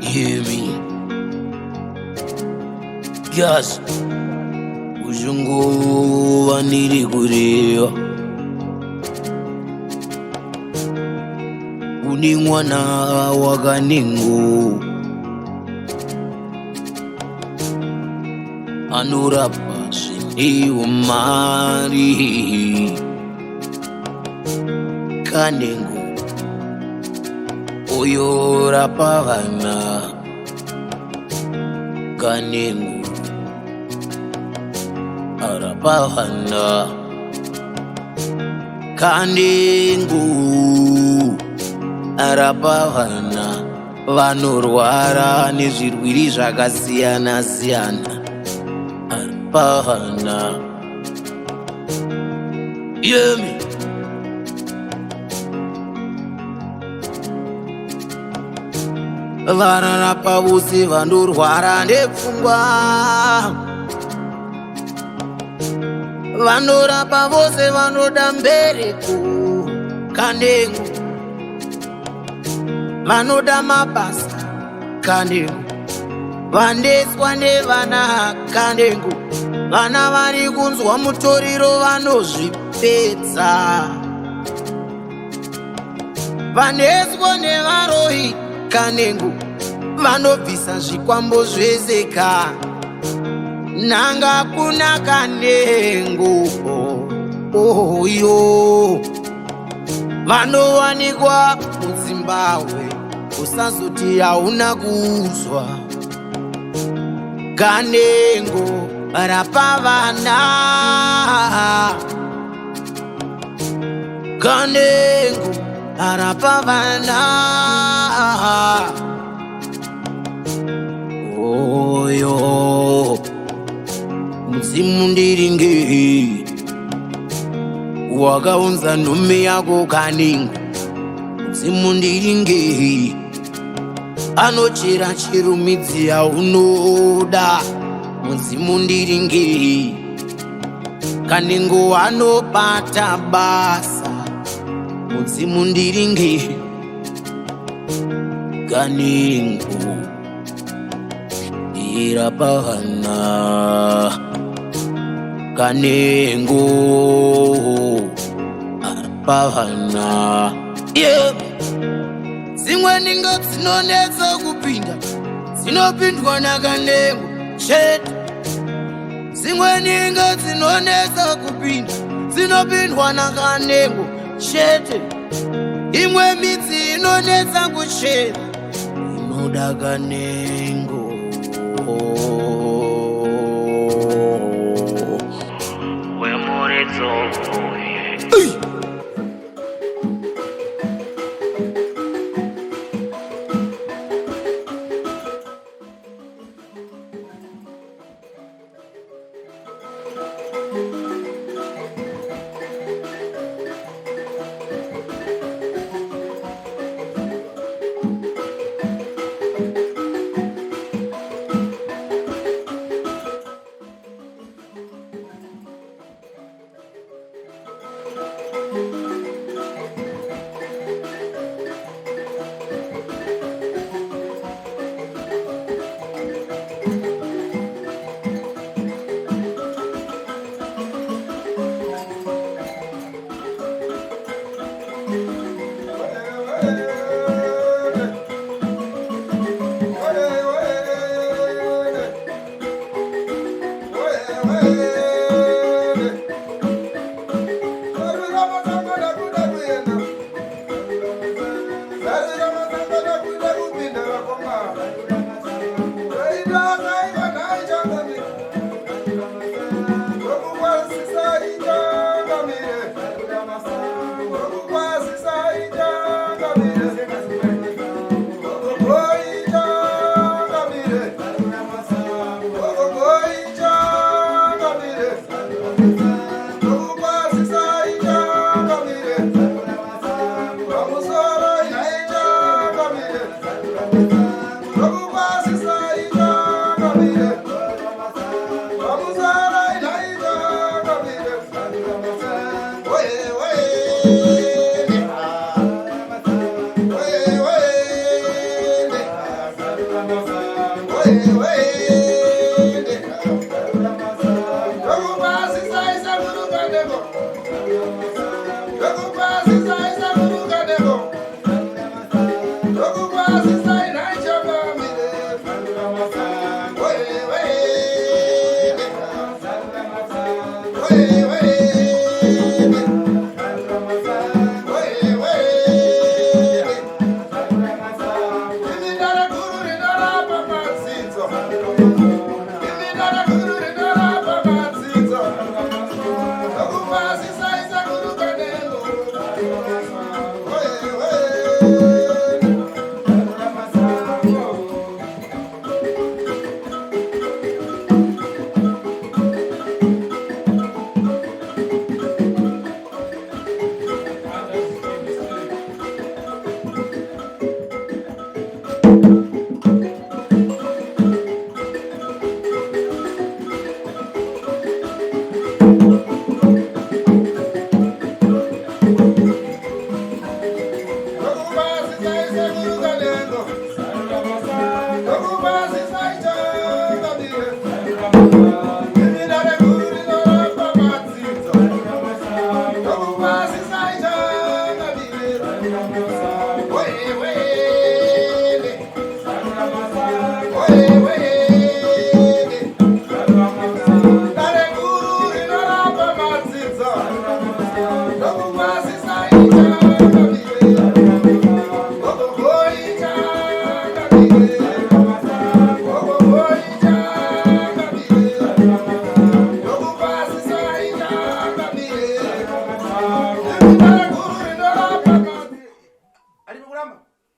Hear me. Yes. Uzunguva ndiri kureva kune mwana waKanengo anorapa zvine umari. Kanengo uyorapa vana. Kanengo arapa vana. Kanengo arapa vana vanorwara nezvirwere zvakasiyana siyana. Arapa vana. Yemi. Vararapa vose vanorwara nepfungwa, vanorapa vose vanoda mbereko. Kanengo vanoda mabasa. Kanengo vandeswa nevana. Kanengo vana vari kunzwa mutoriro vanozvipedza, vaneswa nevaroyi. Kanengo vanobvisa zvikwambo zvese ka. Nanga kuna Kanengo oyo vanowanikwa muDzimbahwe, usazoti hauna kuzwa. Kanengo rapa vana. Kanengo rapa vana. Oyo mudzimu ndiringe wakaunza nhume yako. Kanengo mudzimu ndiringe anochera chirumidzi yaunoda. Mudzimu ndiringe. Kanengo anobata basa. Mudzimu ndiringe. Kanengo irapahana. Kanengo arapahana, yeah. Dzimwe ninga dzinonetsa kupinda dzinopindwa naKanengo chete. Dzimwe ninga dzinonetsa kupinda dzinopindwa naKanengo chete. Imwe midzi inonetsa kuchera inoda Kanengo. Wemuridzo. Ei!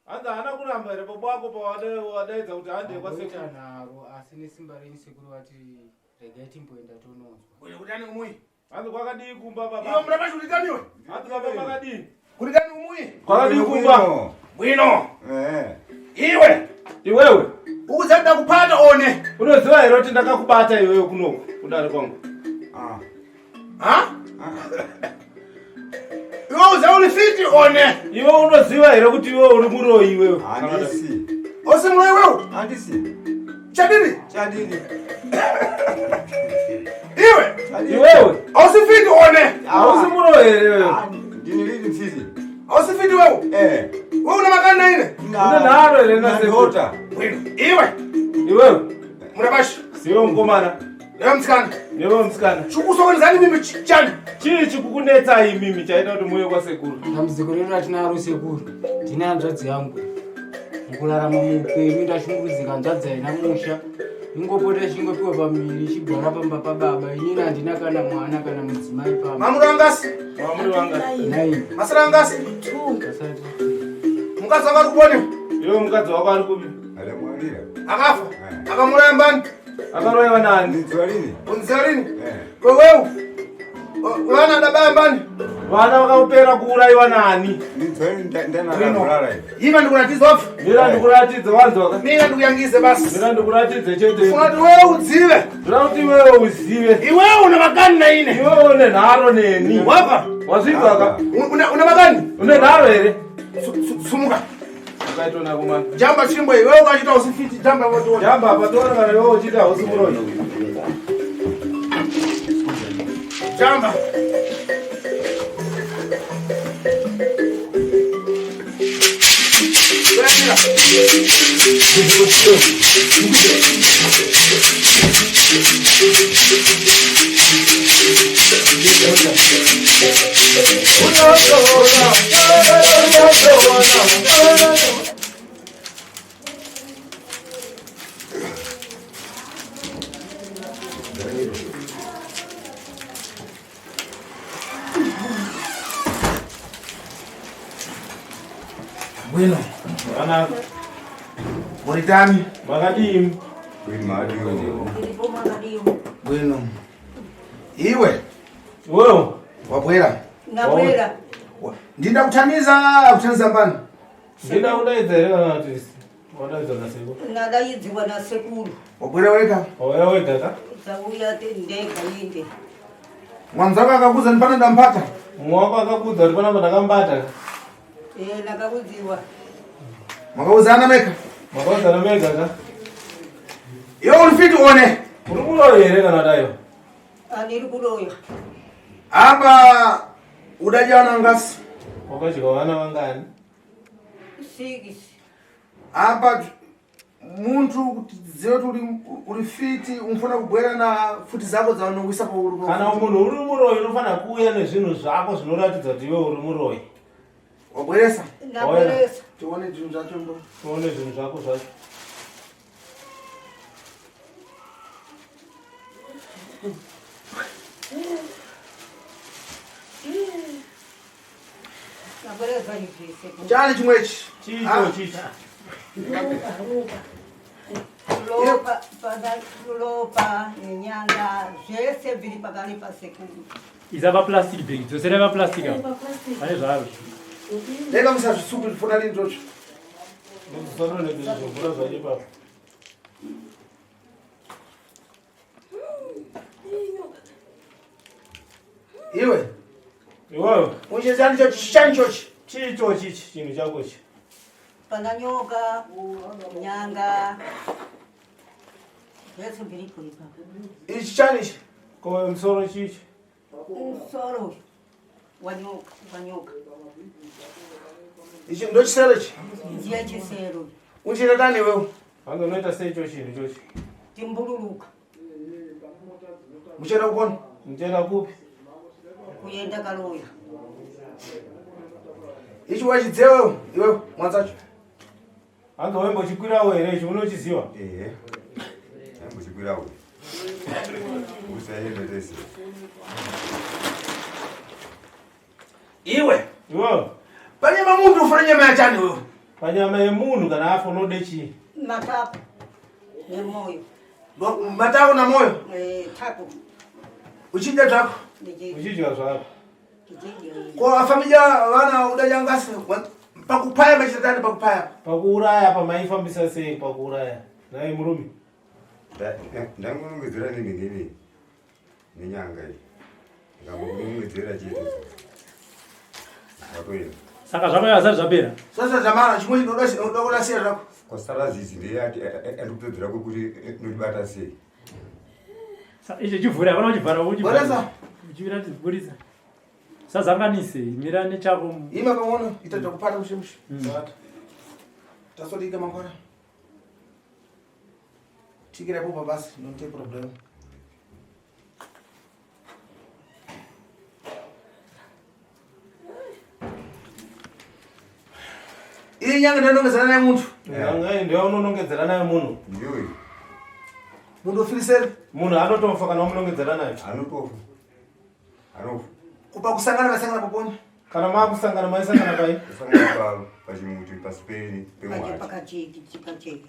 Hanzi haana kuramba here baba wako pawadaidza kuti hande kwasekuru? Naro asi nesimba renyu sekuru vati regai timboenda tononzwa. Uye kutani umuyi? Hanzi kwakadii kumba baba? Iwe murabashi uritani iwe? Hanzi baba makadii? Kuritani umuyi? Kwakadii kumba? Bwino. Eh. Iwe. Iwewe. Ukuzanda kupata one. Unoziva here kuti ndakakubata iwewe kunoku kudare kwangu? Ah. Ha? Iwe uza uri fiti one. Iwe unoziva here kuti iwe uri muroyi iwewe? Handisi. Osi muroyi wewe? Handisi. Chadini? Chadini. Iwe. Iwewe. Hausi fiti one. Hausi muroyi here iwewe? Ndini lini mfiti? Hausi fiti wewe? Eh. Wewe una makana ine? Une nharo here nasekuru? Bwino. Iwe. Iwewe. Murabashi. Siwe mukomana. Newe musikana. Newe musikana. Chikusokonezani mimi chani? Chii chikukunetsai imimi chaita kuti muuye kwasekuru? Dambudziko redu ratinaro sekuru, ndine hanzvadzi yangu. Mukurarama muupenyu ndashungurudzika hanzvadzi haina musha. Ingopota ichingopiwa pamuviri ichigara pamba pababa. Inini handina kana mwana kana mudzimai pamba. Mamuri wangasi? Mamuri wangasi? Nine. Masara angasi? Asati. Mukadzi wako ari kuponi? Iwe mukadzi wako ari kupi? Akamwalira. Akafa? Akamuraya mbani? Akaroyiwa nani? Ndidziwa lini? Unziwa lini? Eh. Wewe vana adabaya mbani? Vana vakapera kuurayiwa nani? Ndidziwa lini ndanakulala ivi. Ima ndikuratidza wapfa. Mira ndikuratidze wanzwa ka? Mira ndikuyangize basi. Mira ndikuratidze chete. Funa kuti wewe udzive. Ndoda kuti iwewe uzive. Iwewe una makani na ine. Iwewe une nharo neni. Wapfa. Wazvinzwa ka? Una makani? Une nharo here? Sumuka. Ukaitona kuma. Jamba chimbo iwewe ukachita usifiti jamba watoona. Jamba apa toona kana iwewe uchiita hausi muroyi. Jamba. Bwino. Zvakanaka. Muritani. Makadii? Ndiripo makadii. Bwino. Iwe. Wewe. Wabwera. Ndabwera. Ndinda kuthandiza kuthandiza mbani? Ndinda kudaidza here kana kuti wadaidza nasekuru? Ndadaidziwa nasekuru. Wabwera wega? Wauya wega ka? Dzauya ndega inde. Mwanzako akakuudza ndipano ndampata? Mumwe wako akakuudza kuti panapa ndakambata ka? Eh, ndakaudziwa. Makaudzana mega? Makaudzana mega ka? Iwe uri fit one. Uri kuroya here kana dayo? Andiri kuroya. Apa udadya vana ngasi? Wakadya vana vangani? 6. Apa muntu kuti zive kuti uri fiti unofana kubwera na futi zako dzaunoisa pauri. Kana munhu uri muroyi unofanira kuuya nezvinhu zvako zvinoratidza kuti iwe uri muroyi. Wabweresa? Ndabweresa. Tione zvinhu zvacho mbo. Tione zvinhu zvako zvacho. Ndabweresa izvi sekuru. Chani chimwe ichi? Chicho chichi. Ropa, ropa nenyanga zvese zviri pakari pasekuru. Isa paplastic bag, dzosera paplastic apa. Pane zvaro. Ndega musazvisuku zvifuna lini tocho. Ndozvisarura nezvimvura zvacho ipapo. Iwe. Iwewe. Unje chani chochi chani chochi. Chicho chichi chinhu chako ichi. Pana nyoka, nyanga. Zvese zviripo ipapo. Ichi chani ichi? Ko musoro chichi? Musoro wanyoka, wanyoka. Ichi ndochisero ichi? Ndiye chisero. Uchiita tani iwewe? Hanzi unoita sei icho chinhu ichochi? Timbuluruka. Muchaenda kupona? Muchaenda kupi? Kuenda kaloya. Ichi wachidziwa iwewe mwanzacho? Hanzi waimbochikwirawo here ichi unochiziva? Ehe. Aimbochikwirawo. Usaende tese. Iwe. Iwe. Panyama muntu ufuna nyama yachani wewe? Panyama yemunhu kana afa unode chii? Matako nemoyo. Matako na moyo? Eh, tako. Uchidya zvako? Uchidya zvako. Ko afamija vana udajangasi pakupaya machitatani pakupaya? Pakuuraya pamaifambisa sei pakuuraya? Naye murume. Ndangonongedzera nenhengeni nenyanga iyi. Ndangonongedzera chete. Watoenda. Saka zvako hazvisati zvapera. Sasa zvamara chimwe chinoda kurasiya zvako. Kwasara zizi ndiye ati andikutodzera kwekuti ndotibata sei. Saka icho chivhure hapana kuchivhara uchivhara. Uchivira tiburisa. Sazanganise mira nechako. Ima kaona ita zvakupata mushe mushe. Tasodika mangwana. Tikira ipopa basi, don't take problem. Iyi nyanga ndinonongedzera naye muntu. Nyanga iyi ndiyo unonongedzera naye munhu. Ndiyo. Munhu ofiriseri. Munhu anotofa kana wamunongedzera naye. Anotofa. Anofa. Kupa kusangana vasangana poponi. Kana makusangana maisangana pai? Kusangana pa pachimuti pasi pemwachi. Pakacheki chikacheki.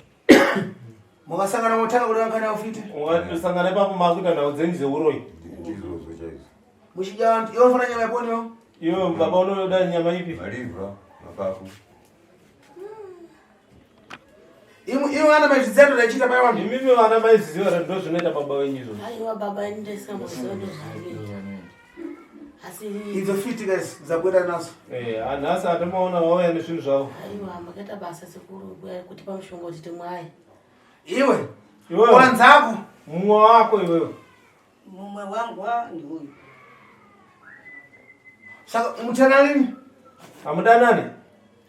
Mukasangana motanga kureva kana ufite. Ungatosangana ipapo makuita nhau dzenyu dzeuroyi. Ndizvozvo chaizvo. Muchidya vantu, iwe unofanira nyama yeponi yo. Iwe baba unoda nyama ipi? Malivha, mapapu. Imwe imwe vana maizviziva todachiita pai vanhu. Imimi vana maizviziva here ndo zvinoita baba wenyu izvozvo. Aiwa baba ndesa mazuva ndozvanoita. Asi idzo fiti guys dzabwera nadzo. Eh, anhasi atomaona vauya nezvinhu zvavo. Aiwa makaita basa sekuru kutipa mushonga kuti timwaye. Iwe. Iwe. Wanzako. Mumwe wako iwewe. Mumwe wangu ndiuyu. Saka mutanani? Hamudanani?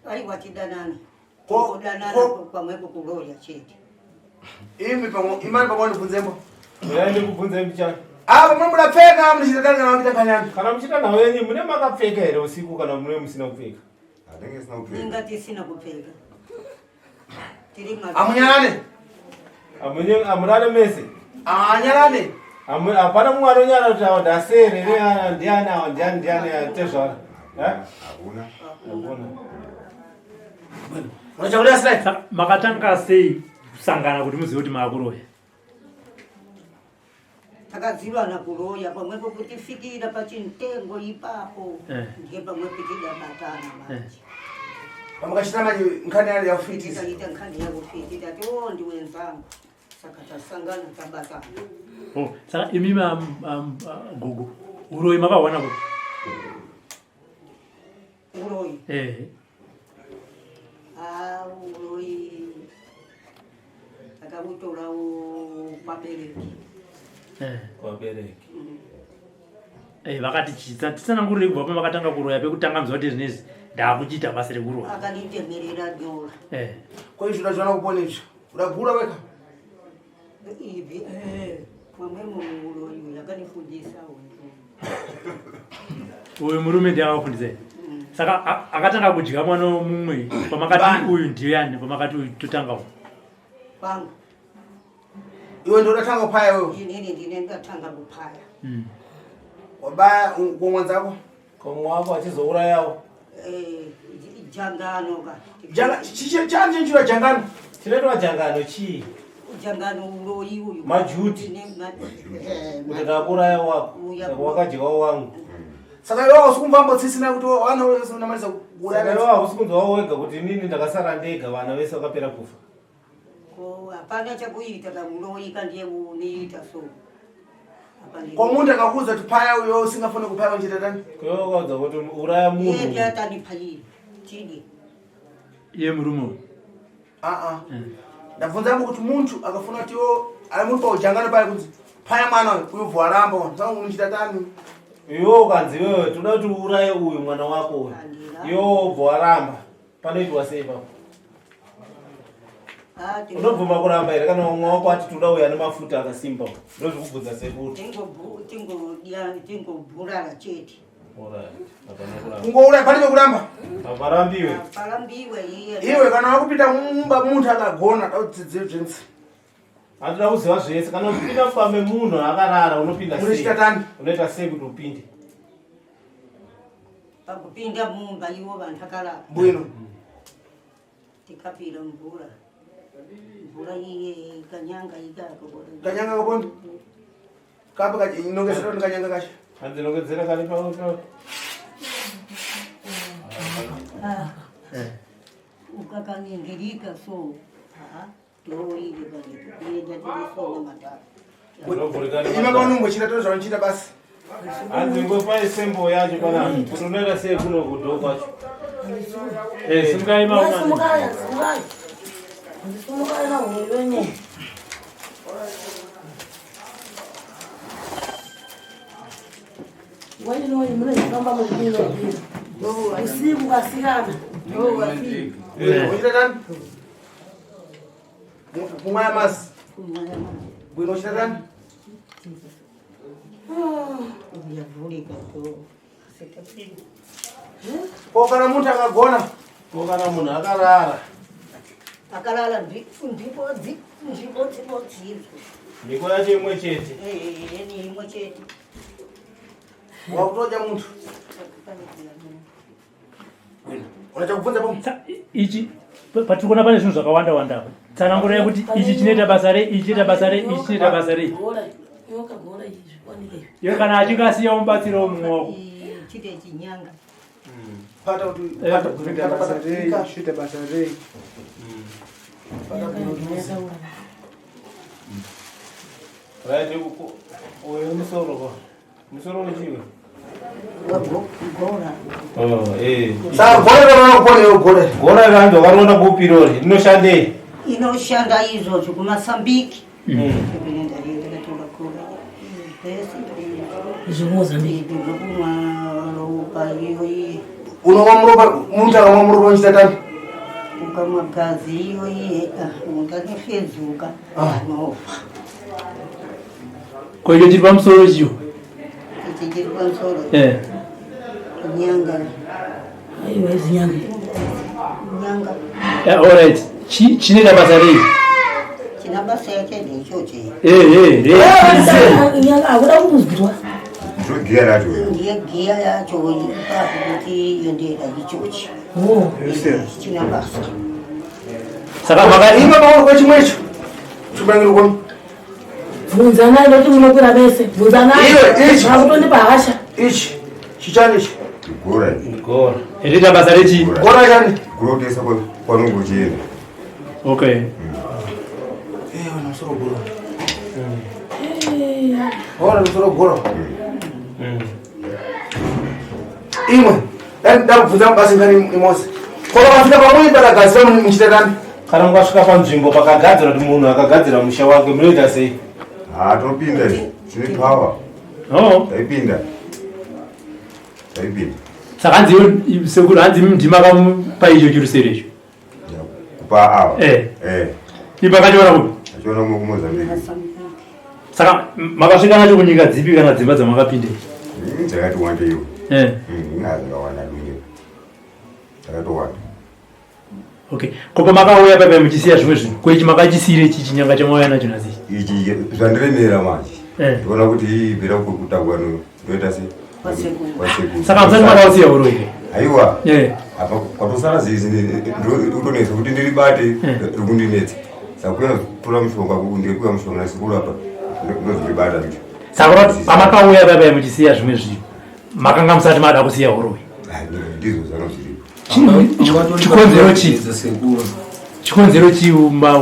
Aiwa tidanani. Ko Kudanana pamwepo kuroya chete. Imi pamwe imani pamwe ndibvunzembo. Uyai ndikubvunzei mbichana. Apa mune mudapfeka muchiita kana muchiita kanyani. Kana muchiita nhau yenyu mune makapfeka here usiku kana mune musina kupfeka? Anenge asina kupfeka. Inga tisina kupfeka. Tiri ma Amunyarane. Amunye amurare mese. Anyarane. Amu hapana mumwe anonyara kuti awa ndasere ne ana ndiani awa ndiani ndiani tezvara. Eh? Hakuna. Hakuna. Unochakuda slide. Saka makatanga sei kusangana kuti muzive kuti maakuroya? Takazivana kuroya pamwepo kutifikira pachintengo ipapo Eh. ndiye pamwe tichidabatana manje. Pamakachita manje nkhani yali yakufitisa. Tikaita nkhani yakufiti tati o ndiwenzangu saka tasangana tabatana. Oh, saka imi gogo uroyi makawana kupi? Uroyi. Eh. Ah, uroyi takabutorawo kwabereki. Eh. Kwabereki. Eh, vakati chitsa titsanangurire kubva pamakatanga kuroya pekutanga muziva kuti zvinezvi ndakuchiita basa rekuroya. Akanitemerera nyora. Eh. Ko izvi udachiwana kupona izvi. Udagura weka. Ivi eh mamwe muroyi uyu akanifundisa uyu. Uyu murume ndiye akakufundisai. Saka akatanga kudya mwana mumwe pamakati uyu ndiyani pamakati uyu totanga uyu. Kwangu. Iwe ndiwe udatanga kupaya wewe. Inini ndine ndatanga kupaya. Wabaya kumwanzako. Komwe wako achizourayawo. Eh, jangano ka. Janga chichi chanje chiro jangano. Chinoitwa jangano chii? Jangano uroyi uyu. Majuti. Kuti ndakuuraya wako. Saka wakadyawo wangu. Saka iwe hausi kumva kuti wana wese unamaliza kuuraya. Saka iwe hausi kunzwa wega kuti inini ndakasara ndega vana vese vakapera kufa. Ko hapana chakuita kamuroyi kandiye uniita so. Ko muntu akakuudza kuti paya uyo usingafuni kupaya uchiita tani? Ko iwe wakaudza kuti uraya munhu. Iye ndiye atanipayira. Tidye. Iye murume uyu. Aa, ndabvunza yangu kuti muntu akafuna kuti iwo ari muri paujangano paya kunzi paya mwana uyu uyu bva waramba uyu saka unochita tani? Iwe ukanzi iwewe toda kuti uuraye uyu mwana wako uyu, iwe wobva waramba, panoitwa sei papo? Unobvuma kuramba here kana umwe wako ati toda uyu ane mafuta akasimba? Ndozvikubvunza sekuru. Tingobhurara chete. Kungouraya palibe kuramba. Haparambiwe. Parambiwe iye. Iwe kana wakupinda mumba muntu akagona daudzidzire zvenzi. Handina kuziva zvese. Kana uchipinda mumba memunhu akarara unopinda sei? Unochita tani? Unoita sei kuti upinde? Pakupinda mumba iwo vanhu akarara. Bwino. Tikapira mvura. Mvura iye kanyanga ikako. Kanyanga kaponi? Kapa kachi inongezera kuti kanyanga kachi. Handinongedzera kari pa pa. Ukakaningirika so. Toile palipo. Kuenda tirisona madhara. Ima kaunongo chita to zvaunochita basi. Hanzi ngopai sembo yacho pana kuti unoita sei kuno kudho kwacho. Eh, simukai maumana. Simukai, simukai. Simukai na wenye. Wani munozifamba mupiro usiku kasikana. Uchita tani? Kumwaya mazi. Bwino uchita tani? Yavhurika to. Ko kana muntu akagona. Ko kana munhu akarara. Akarara ndipo nzvimbo dzinodzirwa. Mhiko yacho imwe chete. Eh, ni imwe chete. Wakutodya muntu. Unocha kubvunza po? Ichi patiri kuona pane zvinhu zvakawanda wanda apa. Tsanangurai kuti ichi chinoita basa rei, ichi chinoita basa rei, ichi chinoita basa rei. Gora, nyoka gora izvi zvikwanike izvi. Iwe kana achinge asiya umubatsirawo mumwe wako. Chite chinyanga. Pata kuti Eh, pata Kuita pata basa pata rei, ika. kuita basa rei. Pata kuti Right, uyu musoro ko. Musoro wechiwe. Gora. Oh, eh. Saka gora kana wakupona iwe gora. Gora rangu wakaronda kupirori. Rinoshandei? Inoshanda izvozvo kumasambiki. Kuenda ndakatora gora. Vese Zvemozambique. zvokumwa ropa iyo iye. Unomwa muropa muntu akamwa muropa unochita tani? Ukamwa gazi iyo iye unganifezuka anofa. Ko icho chiri pamusoro chiwo. Ichi chiri pamusoro. Eh. Nyanga. Aiwa izi nyanga. Nyanga. Eh, all right. Chinoita basa rei? China basa yacho ndechoche. Eh, eh, rei. Nyanga akuda kuzwa. Ndogiya racho. Ndiye giya yacho ipapo kuti yendera ichochi. Oh. China basa. Saka maka Ima pauri kwechimwe icho. Chibangiro kono. Bvunzanai nokuti munokwira vese. Bvunzanai. Iwe, ichi. Makutondipa hasha. Ichi. Chichani ichi. Gora. Gora. Rinoita basa rechi. Gora chani. Kurotesa kwanongochena. Okay. Eh, wana musoro gora. Wana musoro gora. Imwe. Ndakubvunza basi ngani imose. Ko vakafika pamwe pakagadzira muchita tani? Kana mukasvika panzvimbo pakagadzira kuti munhu akagadzira musha wake munoita sei? Ha, tinopinda izvi. Tine power. Oh. Taipinda. Taipinda. Saka hanzi iwe sekuru hanzi ndima kamupa icho chirusero icho. Kupa ava. Eh. Eh. Ipa kachiona kupi? Achiona kuMozambique. Saka makasvika nacho kunyika dzipi kana dzimba dzamakapinda? Dzakati wandeiwo. Eh. Inga dzakawanda dunge. Dzakatowanda. Okay. Ko pamakauya paipai muchisiya zvimwe zvinhu, ko ichi makachisiyire ichi chinyanga chamauya nacho nhasi? Ichi zvandiremera manje. Eh. Ndikuona kuti iyi bvira kutagwa ndoita sei? Kwasekuru. Kwasekuru. Saka musati makausiya uroyi here? Aiwa. Eh. Apa kwatosara zizi utonetsa kuti ndiribate rikundinetsa. Saka kuya kutora mushonga ndikuya mushonga nasekuru apa ndozoribata manje. Saka kuti pamakauya paipai muchisiya zvimwe zvinhu, makanga musati mada kusiya uroyi. Ndizvo zvanga zviripo. Chikonzero chii? Chikonzero chii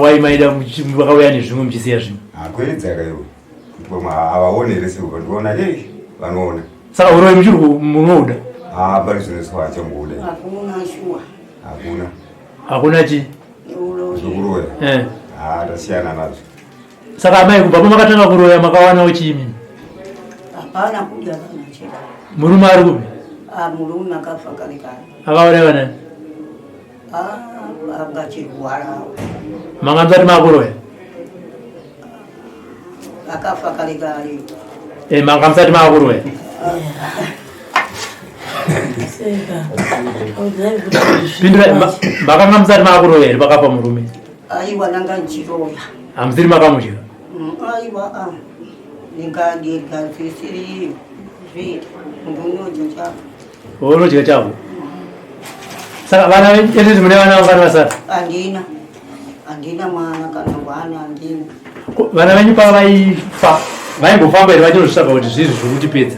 wai maida makauya nezvimwe muchisiya zvimwe? Hakuedzaka iwe. Kuti vamwe havaone here sekuru ndikuona ei vanoona. Saka uroyi muchiri munouda? Ha pari zvino swa hachangoda. Hakuna shuwa. Hakuna. Hakuna chi Zvekuroya. Eh. Ah, tasiyana nazvo. Saka amai kubva pamakatanga kuroya makawanawo chii imimi? Hapana kudya kana chero. Murume ari kupi? Ah, murume akafa kare kare. Akauraiwa nani? Ah, angachirwara. Manga musati makuroya? Akafa kare kare. Eh, manga musati makuroya. Pindura, makanga musati makuroya here pakafa murume? Aiwa, nanga nchiroya. Hamusiri makamudya? Aiwa, ah. Ndingadya zvisiri zviita. Ndinodya chako. Unodya chako. Saka vana venyu mune vana vangani vasara? Handina. Handina mwana kana mwana handina. Vana venyu pavaifa vaimbofamba here vachinozvitsvaga kuti zvizvi zviri kutipedza?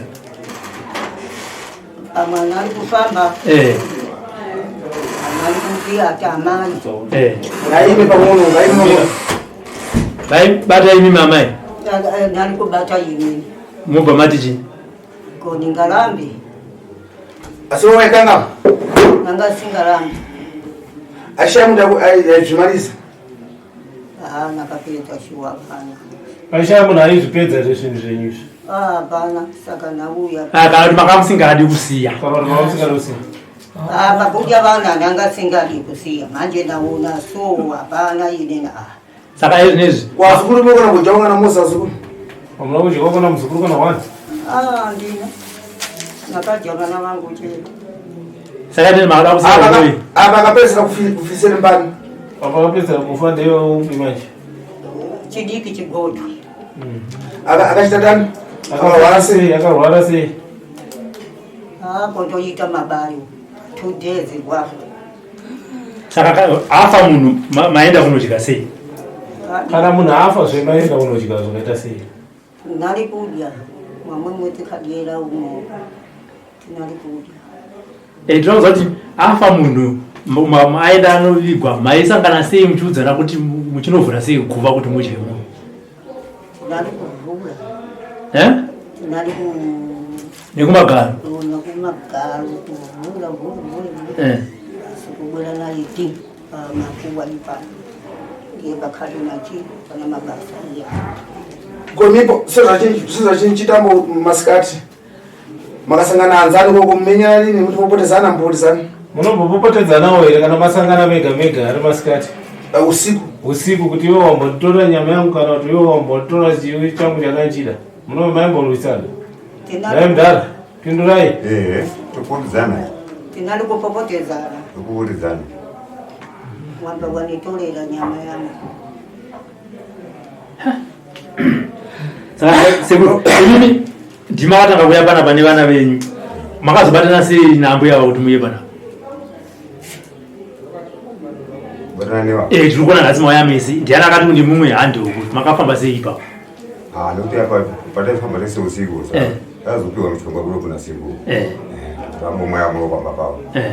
Amwe ari kufamba. Eh. Amwe ari kuti ati amai. Eh. Ngaime pamuno, ngaime pamuno. Vaibata imi mamai? Ndari kubata imi. Mobva mati chii? Ko ndingarambi. Asi waikanga? Nanga singarambi. Ashaya munhu aizvimarisa. Ah, nakapedza shuwa hapana. Paishaya munhu aizvipedza here zvinhu zvenyu izvi? Ah, hapana, saka nauya. Ah, kana kuti manga musingadi kusiya. Kana kuti manga musingadi kusiya. Ah, pakudya vana ndanga singadi kusiya. Manje ndaona so hapana ine na. Ah. Saka izvi nezvi. Wazukuru mukona kudya kana musa zukuru. Hamuna kudya kana muzukuru kana wani? Ah, ndina. Nakadya vana vangu chete. Saka ndini makada kusiya uyu. Apa akapedzisira kufisira mbani. Apa akapedzisira kufa ndeyo upi manje? Chidiki chigodo. Akachita tani? Akarwara sei? Akarwara sei? Ah, kondoita mabayo. 2 days gwafa. Saka afa munhu maenda kunodya sei? Kana munhu afa zve maenda kunodya zvakaita sei? Tinari kudya mamwe mwete kadyera umo tinari kudya. Eh, tinoziva kuti afa munhu aenda anovigwa maisangana sei muchiudzana kuti muchinovhura sei guva kuti mudye munhu? Tinari kuvhura. Eh? Tinari ku nekumagaro. Nekumagaro kuvhura vhura vhura. Eh. Asi kubwera naiti pamakuwa ipapo. Ndiye bakali nachi pana mabasa iya. Komipo sezvachinchitambo masikati. Makasangana anzani koko mumenyana rini muti popotezana mupotezana. Munombopopotedzanawo here kana masangana mega mega ari masikati? Usiku. Usiku kuti iwe wambotora nyama yangu kana kuti iwe wambotora chiwi changu chandanchida. Muno maimborwisana. Dai mudhara, pindurai. Eh, topotedzana. Tinali kupopotezana. Topopotedzana. Wamba wanitorera nyama yangu. Saka sekuru, imimi ndima wakatanga kuuya panapa nevana venyu. Makazobatana sei naambuya ava kuti muuye panapa? Batana neva. Eh, tiri kuona nhasi mauya mese. Ndiani akati kuti mumwe hande uku? Makafamba sei ipapo? Ah, nekuti apa pataifamba tese usiku saka Eh. tazopiwa mushonga kuno kuna siku. Eh. Tambomwaya muno pamba pavo. Eh.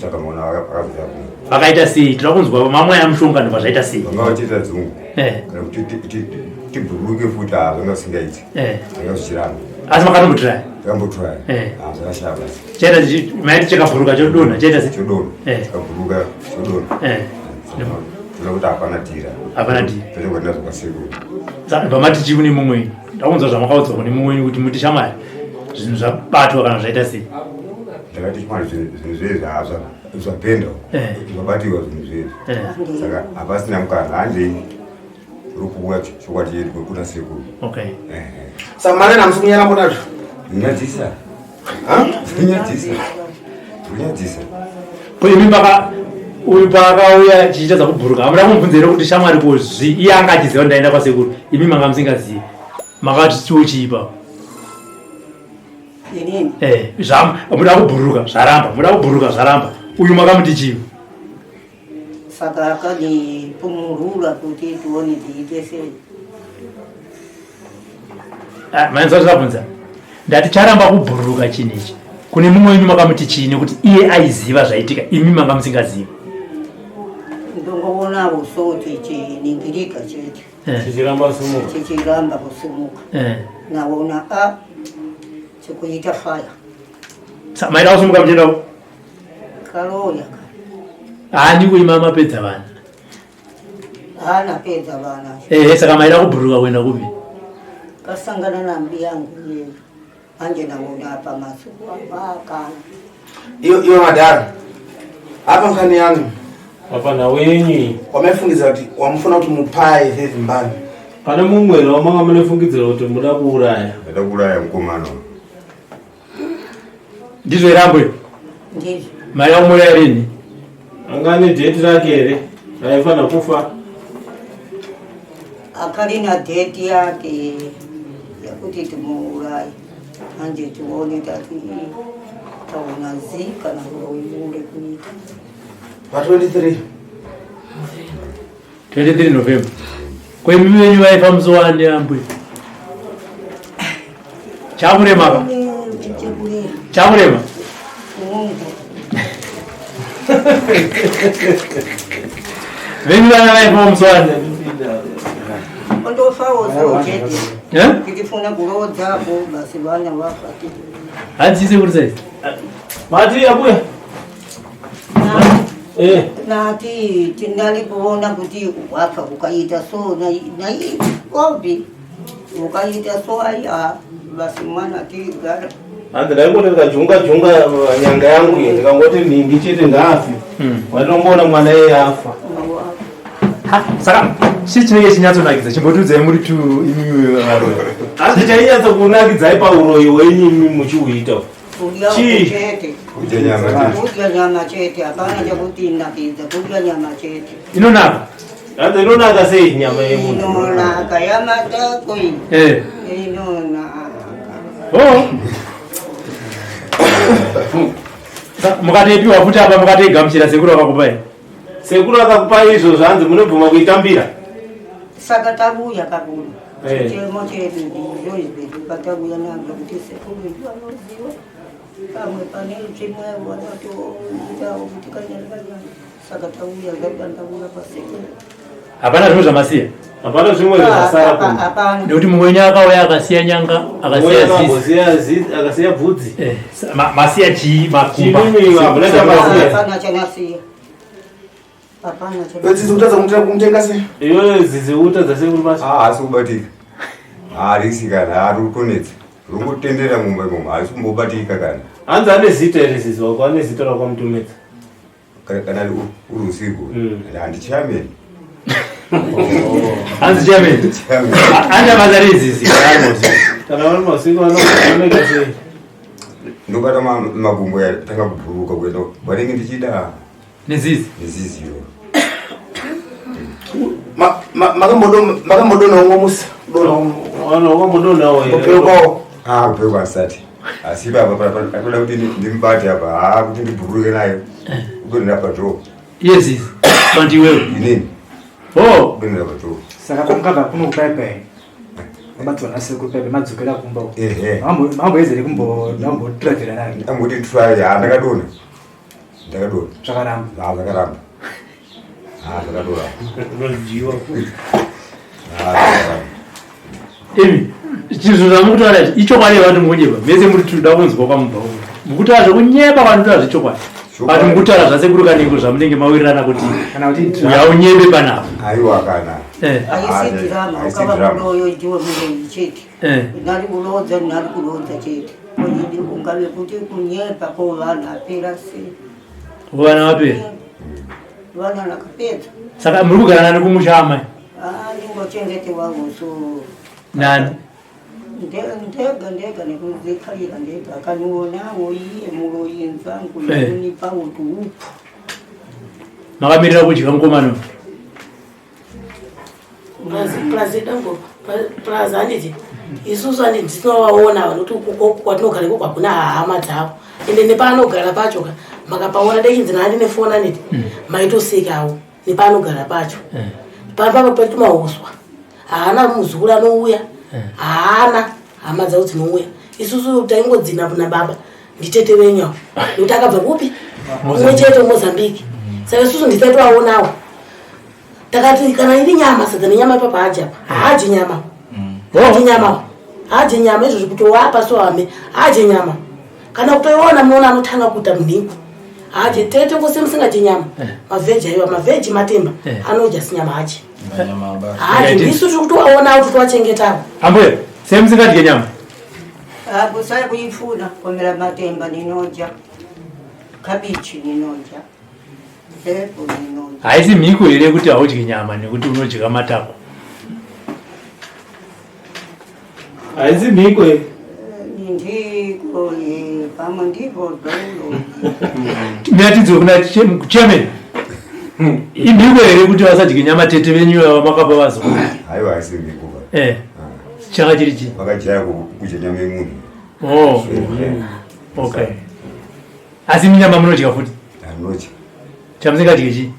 Saka mwana akazoita kuno. Vakaita sei? Tinoda kunzwa mamwaya mushonga ndobva zvaita sei? Vanga vachiita dzungu. Eh. Kana kuti tibhururuke futi ah, zvanga zvisingaiti. Eh. Zvanga zvichiramba. Asi makatombotiraya? Takambotiraya. Eh. Ah, zvakashaya basi. Chaita maiti chakabhuruka chodonha chaita sei? Chodonha. Eh. Chakabhuruka chodonha. Eh. Tinoda kuti hapana dhira. Hapana dhira. Toda kuenda zvakasekuru. Saka pamati chii kune mumwe wenyu? Ndakunzwa zvamakaudzwa kune mumwe wenyu kuti muti shamwari zvinhu zvabatwa kana zvaita sei? Ndakati shamwari zvinhu zvezvi hazva zvapenda Eh. zvabatiwa zvinhu zvezvi. Eh. Saka hapasina mukana handei rukuuya chokwadi chedu kuna sekuru. Okay. Eh. Saka mari namusi kunyara mbonazvo. Nyadzisa. Nyadzisa. Nyadzisa. Ko imi maka uyu paakauya chichitadza kubhuruka hamuna kumubvunza here kuti shamwari ko zvi iye anga achiziva ndaenda kwasekuru imi manga musingazivi makati chiwo chii ipapo? Inini? Eh, muda kubhuruka zvaramba, muda kubhuruka zvaramba. Uyu makamuti chii? Saka akandipumurura kuti tione tiite sei. Ah, mainzwa zvabvunza. Ndati charamba kubhururuka chinhu ichi. Kune mumwe wenyu makamuti chii nekuti iye aiziva zvaitika imi manga musingazivi. Ndongoona uso chichiningirika chete. Eh. Chichiramba kusimuka. Chichiramba kusimuka. Eh. Naona a chikuita fire. Maida kusimuka muchienda Karoya. Haani kuima mapedza vana. Haana pedza vana. Ehe, saka maida kubhuruka kuenda kupi? Kasangana nambi yangu iye. Manje naona apa masuku akana. Iyo iyo madhara. Apa nkhani yangu. Apa nawenyi. Wamaifungidzira kuti wamufuna kuti mupaye zvezimbabwe. Pane mumwe here wamanga munefungidzira kuti muda kuuraya? Ndada kuuraya mukomana. Ndizvo here ambuya? Ndizvo. Maida kumuuraya rini? Anga ane dheti rake here raifanira kufa? Akarina dheti yake yekuti timuuraye. Manje tione tati taona zi kana uroyi ule kuita. Pa 23. 23 November. Ko imi venyu vaifa musi wani ambuya? Chakurema pa? Chakurema? Venyu vana vaifa musi wani? Ondofawo so chete. Eh? Tichifuna kuroodzapo basi vana vafa. Hanzi sekuru sei? Mati abuya. Eh. Nati tinali kuona kuti wafa ukaita so nai obi ukaita so aya basi mwana tigara. Hanzi ndaingoti ndikajunga junga nyanga yangu iyi ndikangoti nhingi chete ngaafe. Waitongoona mwana iye afa. Ha, saka chii chinenge chinyatsonakidza chimbotiudzai muri tu imimi varoyi. Hanzi chainyatsokunakidzai pauroyi hwenyu imi muchiuita. Kudya Chii? chete. Kudya nyama chete. Kudya nyama chete hapana chakuti nakidza kudya nyama chete. Inonaka? Hanzi inonaka sei nyama yemunhu? Inonaka yamatako iyi. Eh. Inonaka. Oh. Mukatoipiwa futi apa mukatoigamuchira sekuru akakupai. Sekuru akakupai izvozvo hanzi munobvuma kuitambira. Saka tavuya kakuru. Eh. Chitemo chedu ndizvo izvi patavuya nazvo kuti sekuru vedu vanoziva pamwe pane zvimwe vanotoitawo kuti kanyari kanyari. Saka tauya zvakandauya pasekuru. Hapana zvimwe zvamasiya. Hapana zvimwe zvasara kumba. Hapana. Nekuti mumwe wenyu akauya akasiya nyanga, akasiya zizi. Akasiya zizi, akasiya bvudzi. Eh, masiya chii makumba. Chii hamuna chamasiya. Hapana chanasiya. Hapana chanasiya. Zizi kutadza kumutenga sei? Iwe zizi utadza sekuru basi. Ah, haasi kubatika. Harisi kana, hari kutonetsa. Ringotendera mumba imomo, harisi kumbobatika kana. Hanzi ane zita here zizi wako, ane zita rakamutumidza. Kana uri usiku, handi chairman. Hanzi chairman. Chairman. Ane basa rezizi. Kana vari masiku anoita sei? Ndobata makumbo yatanga kubhuruka kuenda vanenge ndichida Nezizi. nezizi iyo. Makambodonha ungomusa. Wakambodonhawo here? Kupeukawo. Ah, kupeuka asati. Asi ipapa panoda kuti ndimubate apa, ah kuti ndibhuruke nayo. Kudonhera padhoo. Iye zizi. Kanti iwewe. Inini. Oh. Kudonhera padhoo. Saka pamukabva kuno kupaipai mabatswa nasekuru paipai madzokera kumba uko. Ehe. Mamboedzere kumbotiravhera nayo. Ndamboti try, ah ndakadonha. Ndakadonha. Zvakaramba. Ah zvakaramba. Ah zvakadonha. Unodyiwa. Ah zvakaramba. Imi, chizvo zvamukutaura izvi ichokwadi here vanhu mukunyepa? Mese muri tinoda kunzwa kwamubva uko. Mukutaura zvekunyepa vanotaura zvechokwadi. Vanhu mukutaura zvasekuru Kanengo zvamunenge mawirirana kuti Kana kuti uya unyembe panapa. Aiwa kana. Eh. Haisi drama, Haisi ukava drama. muroyo ndiwe muroyi chete. Eh. Ndari kurodza, ndari kurodza chete. Koidi ungave kuti kunyepa ko vanhu apera sei. Vana vapera. Vana nakapedza. Saka muri kugara nani kumusha amai? Ah, ndingochengetewawo so. Nani? Ndega ndega nekuzikhalira ndega akanionawo iye muroyi nzangu Eh. nekunipawo tuupfu. Makamirira kudya mukomana. Plus dango plus handiti isusu handiti tinovaona vanoti kwatinogara ikoko hakuna hama dzavo ende nepaanogara pacho ka makapaona dechinzi nani nefoni handiti maitosekawo nepaanogara pacho pamba patumahuswa haana muzukuru anouya haana hama dzavo dzinouya isusu taingodzina nababa nditete wenyu nekuti akabva kupi mumwe chete mozambique saka isusu ndisatovaonawo takati kana iri nyama sadza nenyama ipapo haadyi apa haadyi nyama haadyi nyama haadyi nyama izvozvo kutowapa so hame haadyi nyama kana kutoiona munoona anotanga kuita munhingo Haadye tete ngose musingadyi nyama. Mavheji aiwa, mavheji matemba anodya sinyama hachi. Haadye ndisu tiri kutovaona kuti tovachengetawo. Ambuya, sei musingadye nyama? Akusai kuifuna komera matemba ninodya. Kabichi ninodya. Zepo ninodya. Haisi mhiko here kuti haudyi nyama nekuti unodya matako? Haisi mhiko here? Ndiko pamwe ndipo zvauro. Miratidzo kuna chairman. Imhiko here kuti vasadye nyama tete venyu ava makapa vazukuru? Haiwa, haisi mhiko. Changa chiri chii? Vakajaya kudya nyama yemunhu. Oh. Okay. Asi minyama munodya futi? Anodya. Chamusingadye chii?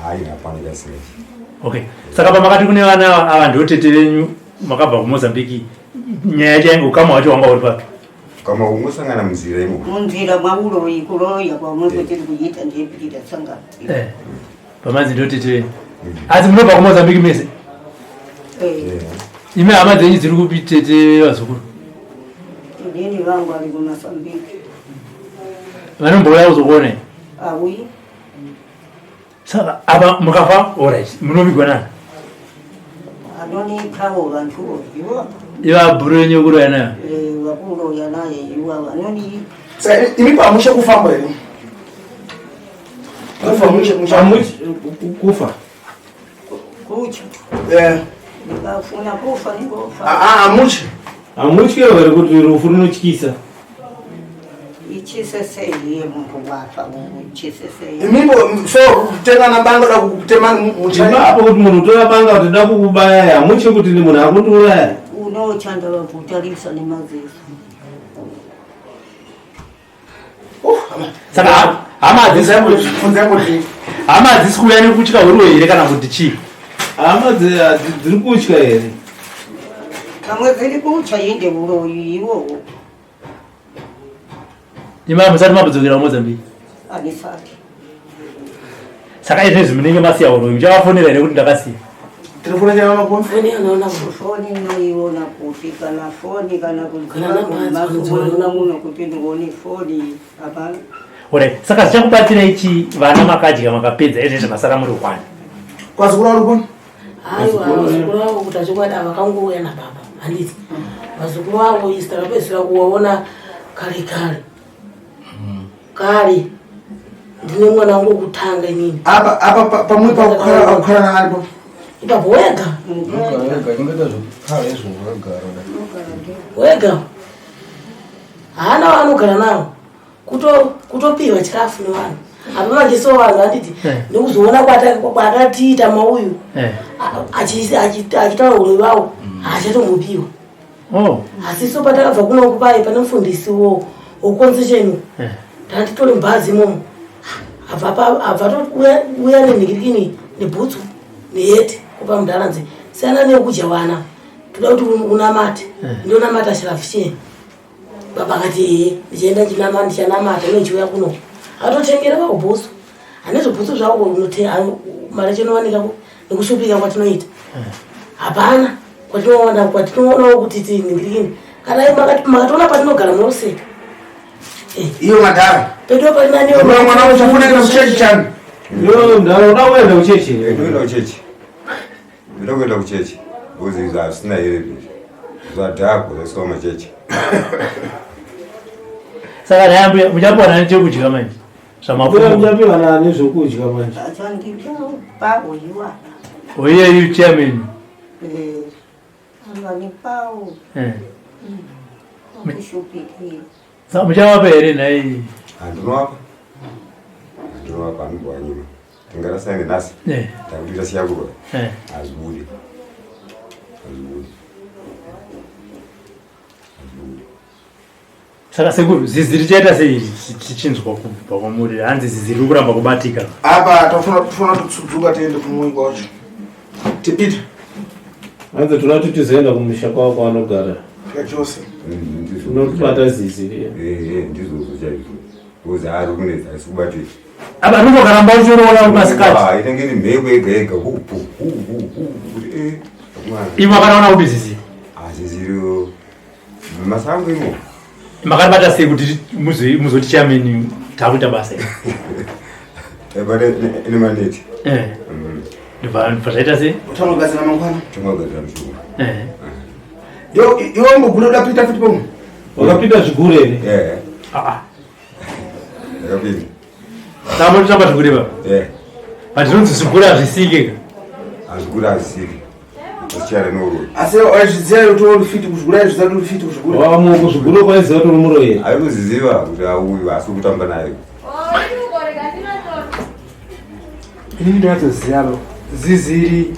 Hayi, hapana chasingadyi. Okay. Saka pamakati kune vana ava ndotete venyu makabva kuMozambique, nyaya yacho yainge ukama hwacho hwanga huri papi? Kama ungosangana munzira imo. Munzira mwauroyi kuroya kwamwe kwetiri kuita ndepiri tasangana. Pamanzi ndotete venyu. Asi munobva kuMozambique mese? Imi hama dzenyu dziri kupi tete vazukuru? Inini vangu ari kuMozambique. Vanombouya kuzokuonai? Auyi. Saka apa mukafa, alright, munovigwa nani? Anonikawo vantuwo ivo. Iva bhuru yenyu yekuroya nayo? Vakuroya naye iwawa anoni. Saka imi pamushe kufamba here? Kufa mushe mushe. Kufa. Kucha. Ndikafuna kufa ningofa. Hamuchi. Hamutyi here kuti rufu runotyisa? Ichisesei iye muntu wafa uchisesei. Imimbo so kutenga nabanga da kutema muchai. Ipapo kuti munhu utora banga kuti da kukubaya, hamutyi kuti ni munhu akundiuraya? Unochanda vakutarisa nemaziso. Saka hama hadzisi kuuya nekutya huriwe here kana kuti chii? Hama dziri kutya here? Pamwe dziri kutya inde uroyi iwowo. Imi hamusati mambodzokera kuMozambique? Handisati. Saka izvezvi munenge masiya uroyi, muchavafonera here kuti ndakasiya? Telefoni chava makoni? Foni anoona Foni inoiona kupi kana foni kana Kana namba kuziva muno kuti ndione foni hapana. Alright, saka zvichakubatsirai chii vana makadya makapedza izvezvi masara muri hwani? Kwazukuru vari kuni? Aiwa, vazukuru vavo kuti achokwadi vakangouya nababa handiti vazukuru vavo isi takapedzisira kuvaona kare kare kare ndine mwana wangu wekutanga inini. Apa apa pamwe pakukhala akukhala naani po? Ipapo wega. Wega. Haana waanogara nawo. Kutopiwa chikafu nevanhu. Apa manje so vanhu handiti nekuzoona kwakatiita mauyu achitaura uroyi vawo haachatombopiwa. Asi so patakabva kunoku paye pane mufundisi woconcession tatitori mubhazi imomo abva atouya nenhikirikini nebhutsu neheti kupa mudharanzi siyana nekudya vana toda kuti unamate ndonamata chirafu cheni. Baba akati ehe ndichaenda ndichanamata unochiuya kuno atotengera vako bhutsu hanezvo bhutsu zvako mari chinowanika nekushupika kwatinoita hapana kwatinoona kwatinoonawo kuti tinhingirikini kana makatoona patinogara munoseka. Iyo madhara. Pedo parinani. Mwana uchafuna kuenda kuchechi chani? Yo, mdara uda kuenda kuchechi? Ndoenda kuchechi. Ndoda kuenda kuchechi. Because izvi hazvisina here izvi. Zvadhakwa zvaiswa machechi. Saka nhai ambuya, muchapiwa nani chekudya manje? Mbuya muchapiwa nani zvekudya manje? Achandipawo iwapa. Oiyeyu chairman. Anganipawo. Kushupikira. Saka muchavapa here nhai? Handinovapa. Handinovapa anobva nyima. Tingarasane nhasi. Takuti tasiya kurwa. Hazvibudi. Hazvibudi. Hazvibudi. Saka sekuru, zizi richaita sei tichinzwa kubva kwamuri? Hanzi zizi riri kuramba kubatika. Apa tofuna tofuna kutsudzuka tiende kumuingo wacho. Tipita. Hanzi toda kuti tizoenda kumusha kwavo kwavanogara. Zvachose. Unotibata zizi riya. Ndizvozvo chaizvo. Because ari kunetsa asi kubatika. Apa ringokaramba uchiroora masikati. Inenge iri mhepo yega yega. Hu hu hu hu hu kuti Imi makanaona kupi zizi? Zizi riro masango imo. Makaribata sei kuti muzoti chairman? Takuita basa iri. Taibata nemaneti. Eh. Ndibva zvaita sei? Utangogadzira mangwana. Tangogadzira mushonga. Eh. Yo yo mbogura udapita futi pomwe. Wakapinda zvigure here? Eh. Ah ah. Ndakapinda. Saka mototamba zvigure baba? Eh. But zvinonzi zvigure hazvisike ka. Hazvigure hazvisike. Zvichara neuroyi. Asi wazviziva kuti uri fit kuzvigura izvi zati uri fit kuzvigura. Wamwe kuzvigure kwaiziva kuti uri muroyi here? Ainoziziva kuti auyu asi kutamba naye. Inini ndakatoziva ziziri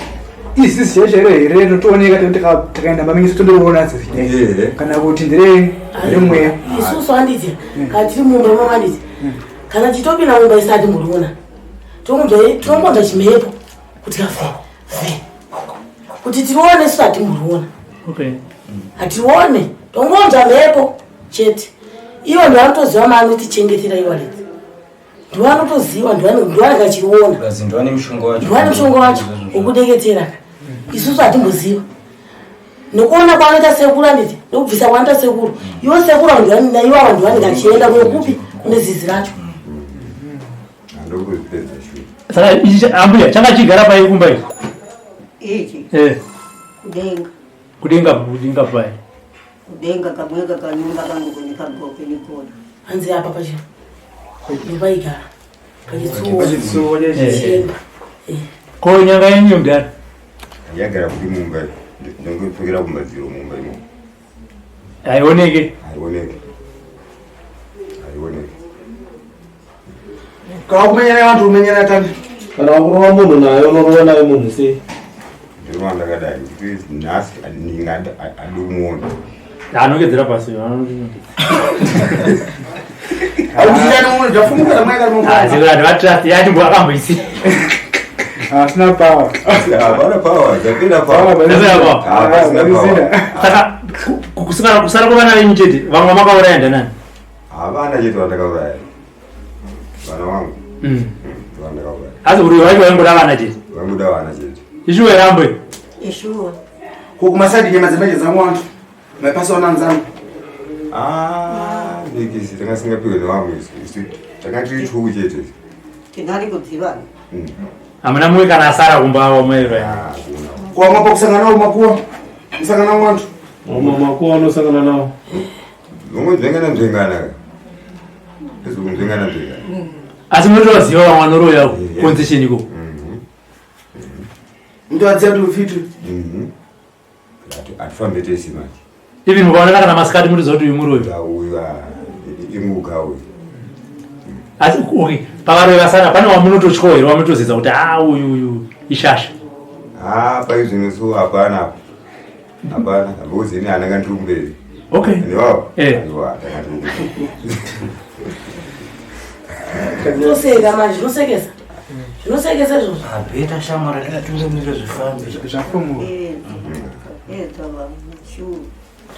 izizi chaicho chairo here rinotooneka tikaenda maminisi tondoriona zizi Ehe. kana kuti ndere remweya. Isusu handiti kana tiri mumba imomo handiti kana tichitopinda mumba isati muriona tinongonzwa chimhepo kuti kafe fe kuti tirione isu hatimboriona. Okay. Hatione, tongonzwa mhepo chete. Ivo ndovanotoziva maanotichengetera iwaledzi, ndovanotoziva, ndovanenge achiriona. Plus ndiwane mushonga wacho. Ndiwane mushonga wacho wekudeketera ka. Isusu hatimboziva nekuona kwaanoita sekuru handiti nekubvisa kwaanoita sekuru. Iwo sekuru naiwawa ndivanenge achienda kunekupi kune zizi racho. Handokuzvipedza shuwa. Saka ichi ambuya changa chigara pai kumba ichi? Ichi? Eh. Kudenga. Kudenga, kudenga pai? Kudenga kamweka kanyumba kangu kunikagoke nikona. Hanzi apa pachi ndopaigara pachitsuwo. Pachitsuwo chechi. Chimba. Ko nyanga yenyu mudhara? Yagara kuti mumba ndongopfekera kumadziro mumba imomo. Haioneke. Haioneke. Haioneke. Kana kumenyana vantu umenyana tani. Kana wakurova munhu nayo unorova nayo munhu sei? Ndinova ndakadai kuti nhasi ndingada adi kumuona. Anongedzera pasi. Auchitani munhu zvafumuka ramweka Ah, zero vanhu vatrust yati mbo akamboisi. Asina power. Hapana power, dzapera power. Dzapera power. Hapasina power. Saka kusara kusara kwevana venyu chete vamwe vamakauraya ndanani? Havana chete vandakauraya. Vana vangu. Vandakauraya. Asi uroyi wacho waingoda vana chete. Vaingoda vana chete. Ishuwa rambo. Ishuwa. Ko kumasaidi nyama dzemanje dzangu vantu. Maipasa wana nzangu. Ah, ndikisi tanga singapiwe nevamwe isu. Isu tanga tiri two chete. Tinari kudzivana. Hamuna mumwe kana asara kumba wamwe. Kwa mwapo kusangana nawo makuwa. Kusangana nawo vantu. Mamwe makuwa anosangana nawo. Ungonzvengana nzvengana. Ezvekunzvengana nzvengana. Asi munotovaziva vamwe vanoroya concession iko. Mtoadzia kuti ufiti. Hatifambe tese manje. Even mukaoneka kana masikati munoziva kuti uyu muroyi. Uyu imuka uyu. Asi okay, pavaroyi vasara pane wamunototyawo here wamunotozedza kuti ah uyu uyu ishasha. Ah, paizvino so hapana apa. Hapana, because ini handanga ndiri kumberi. Okay. Ndiwavo? Eh. Aiwa, ndanga ndiri kumberi. Toseka manje zvinosekesa zvinosekesa izvozvo. Abheta shamwari rakatungamirira zvifambe. Zvafumuka. Edza vanhu shuwa.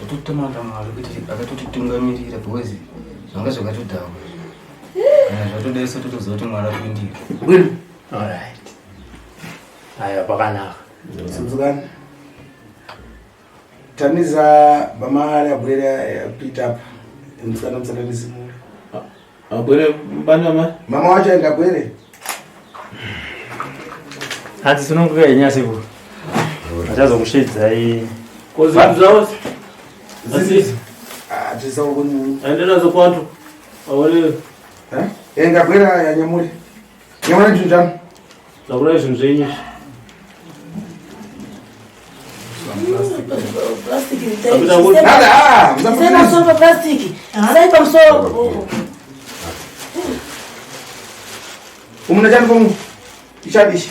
Tototamanda Mwari kuti akatotitungamirira because zvanga zvakatodhakwa. Kana zvatodai so totoziva kuti Mwari apindira. Alright. Aya pakanaka. Simzukani. Tamiza bamari abwere yapita apa. Msikana msatanisi mure. Abwere bani amai? Mama wacho aenda abwere. Hanzi sununguka henyu asekuru. Achazokushedzai. Ko zvinhu zvavo? Asi Ah, tisawo kuni. aende nazo kwantu. Aone Eh? Enga abwere yanyamuri. Nyamuri zvinhu zvanu. takurai zvinhu zvenyu. Plastic. Nada, ah, Isai pamusoro paplastiki. Isai pamusoro. Umuna chani komu. Ichadishi.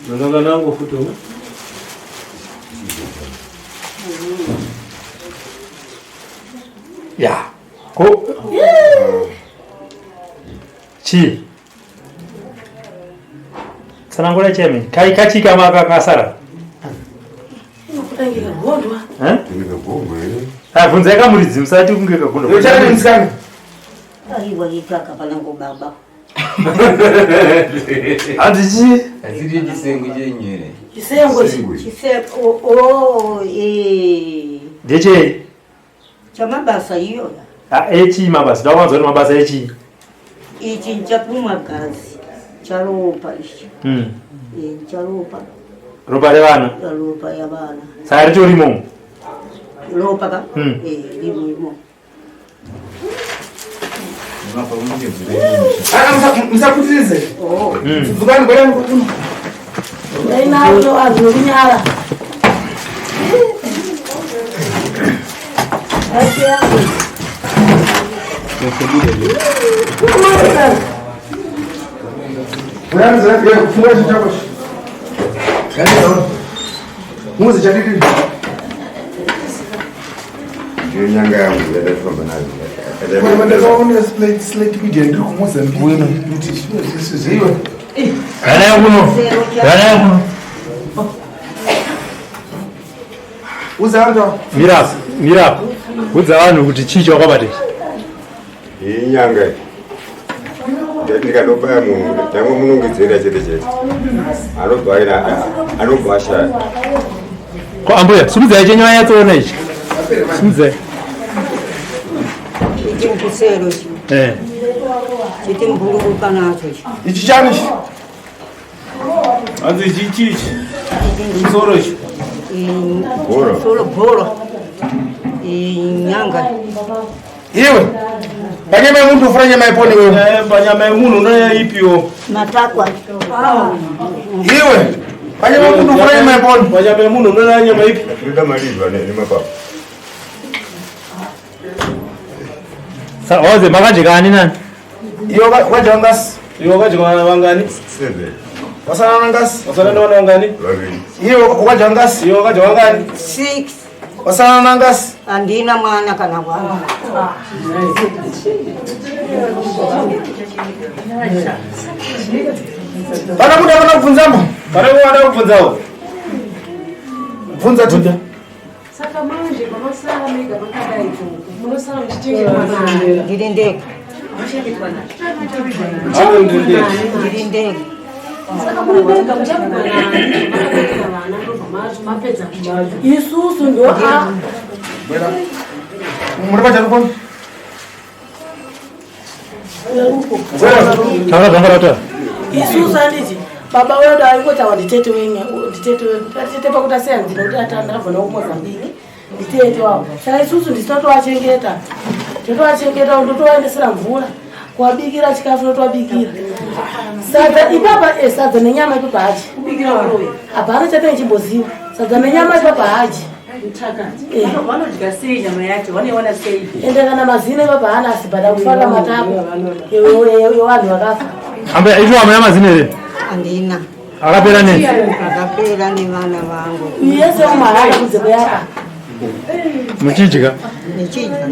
Ndanga nangu futi umwe. Ya. Ko chii? Tsanangura chairman. Kai kachika maka kasara. Inokutange kagondwa. Eh? Tinenge gombo here. Ah, bvunzai kamuridzi musati kunge kagondwa. Yochani msikana. Aiwa itaka panangu baba. Hanzi chii? Haziri chisengo chenyere. Chisengo ichi. Chiseko oh eh. Ndechei? Chamabasa iyo. Ah, echii mabasa. Ndakuwanza kuti mabasa echii? Ichi nchakumwa gazi charopa ichi. Charopa. Ropa revana. Ropa yavana. Saka ritorimo. Ropa ka? Ririmo. Musakutirize. Dzukani bwera kuno. Ndainazvo vanhu nokunyara. Kufunga chinhu chako. Muzi chadidi. Ndiyo nyanga yangu yandafamba nayo. Ndakaona slate media ndiri kuMozambique. Kuti zviwe. Ganai kuno. Ganai kuno. Uza vantu. Mirapo, mirapo. Udza vanhu kuti chii chawakabata ichi. Iyi nyanga iyi. Ndikadobaya munhu ndangomunongedzera chete chete. Anobva aina anobva ashaya. Ko ambuya, simudzai chenyu anyatsoona ichi. Simudzai. Ichi nkusero ichi. Chiti mbururuka nacho ichi. Ichi chani ichi? Hanzi ichi ichi ichi. Musoro ichi. Bhora. Solo bhora. Nyanga. Iwe. Panyama yemuntu ufura nyama yeponi wewe. Panyama yemunhu unoya ipiwo. Matakwa. Iwe. Panyama yemuntu ufura nyama yeponi. Panyama yemunhu unoya nyama ipi? Tinoda malizwa nemapapu. Saka waze makadya ani nani? Iwe wakadya ngasi. Iwe wakadya vangani? 7. Wasana ngasi. Wasana nevana vangani? Vaviri. Iwe wakadya ngasi. Iwe wakadya vangani? 6. Wasana ngasi. Handina mwana kana wana. Pana muda kana kubvunzamo? Pane wada kubvunzawo. Bvunza tu. Saka manje pamasara mega makadai munosara muchichengetwa nani? Ndiri ndega. Muchengetwa nani? Ndiri ndega. Saka muri mega muchavigwa nani? Makabereka vana ndobva mapedza kuchengeta. Isusu ndo a Muri pachari poni? Taura zvanga rataura. Isusu handiti baba wedu aingotaura nditete wenyu, nditete wenyu. Tete pakuti asiya nzira kuti atanda akabva nawo kuMozambique. Nditete wavo. Saka isusu ndisu totovachengeta. Totovachengeta ndotovaendesera mvura. Kuwabikira chikafu ndotovabikira. Sadza ipapa sadza nenyama ipapa haji. Kubikira varoyi. Hapana chatenge chimboziwa. Sadza nenyama ipapa haji. Mutakati. Vanodya sei nyama yacho? Vanoiwana sei? Ende kana mazino ipapa haana asibhada kufaka matako evanhu vakafa. Ambuya, icho hamuna mazino here? Handina. Akapera nei? Akapera nevana vangu. Yese umahara kunze kuyapa. Muchidya. Ndichidya.